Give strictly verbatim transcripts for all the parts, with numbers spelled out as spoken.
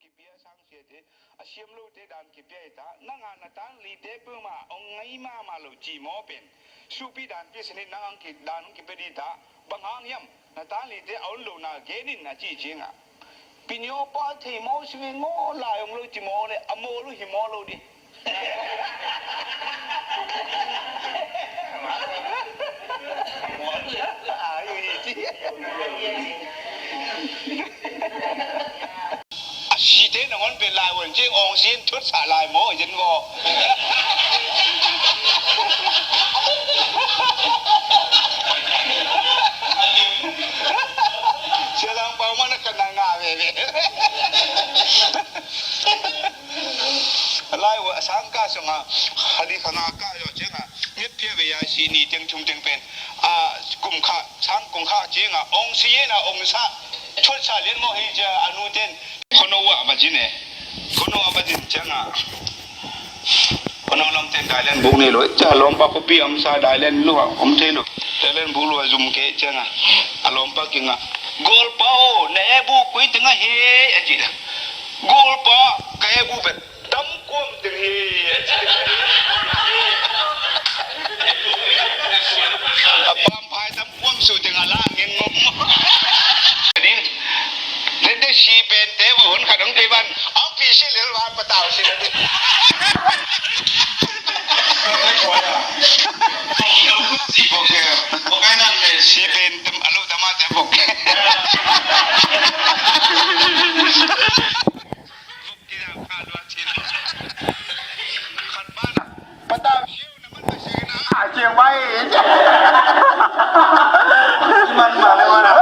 Kipia sangsiate, a siam lote dan kipia hi ta, nang a na tan lite peuhmah hong ngai mahmah lo cih maw pen, supi dan pia sinih nang ang ki, dan hong kipia dih ta, bang hang hiam, na tan lite a hon lo na gen in a cih ciangah. Pi Nio pa thei maw singin maw lai hong lo ci maw le, a maw lo hi maw lo dih. A site nangawn pen lai wan ciang awng sin thutsah lai maw, yen maw? Sia Zang Pau man a ka na ngah veve. Lai wan a sangka sungah hali kha ngah ka zaw ciangah ngetphia ve a si ni teng thum teng pen a kum kha sang kum kha ciangah awng si yen a awng sa thutsah lian maw hi cia a nu ten. Khono ah va zin e. Khono ah va zin ciangah khono lamten dailen buk nei lo. Cia lawmpa khuapi amsa dailen lua om thei lo. Dailen buk lua zum kei ciangah a lawmpa kingah, "Golpa aw, na ebu koi teng a hi?" a ci. "Golpa, ka ebu pen tam kuam teng hi," a ci. A pamphai tam kuam su teng a la ngeng ngom. Ding. Dende si pen te bu hon khat hong kei ban. Ang pi si lel ban patau si lel. Si pen tem alo tama te bok. Patau siu na man na siu na. Ah, ciang bai. Man ma le wana.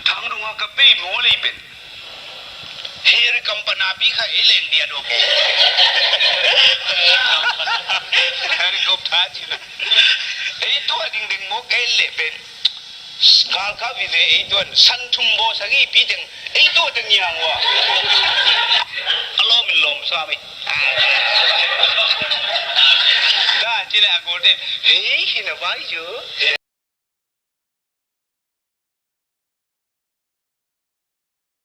Thang dunga ka pei maw lei pen. Heri kampana pi kha ei leng dia do ko. Helicopter cina. Ei tua ding ding maw kei le pen. Gal kha vi ve ei tuan san thum bo sagi pi teng ei tua teng yang wa. A lom in lom sa mi. Da cile a gol te. Hei hina bai jo.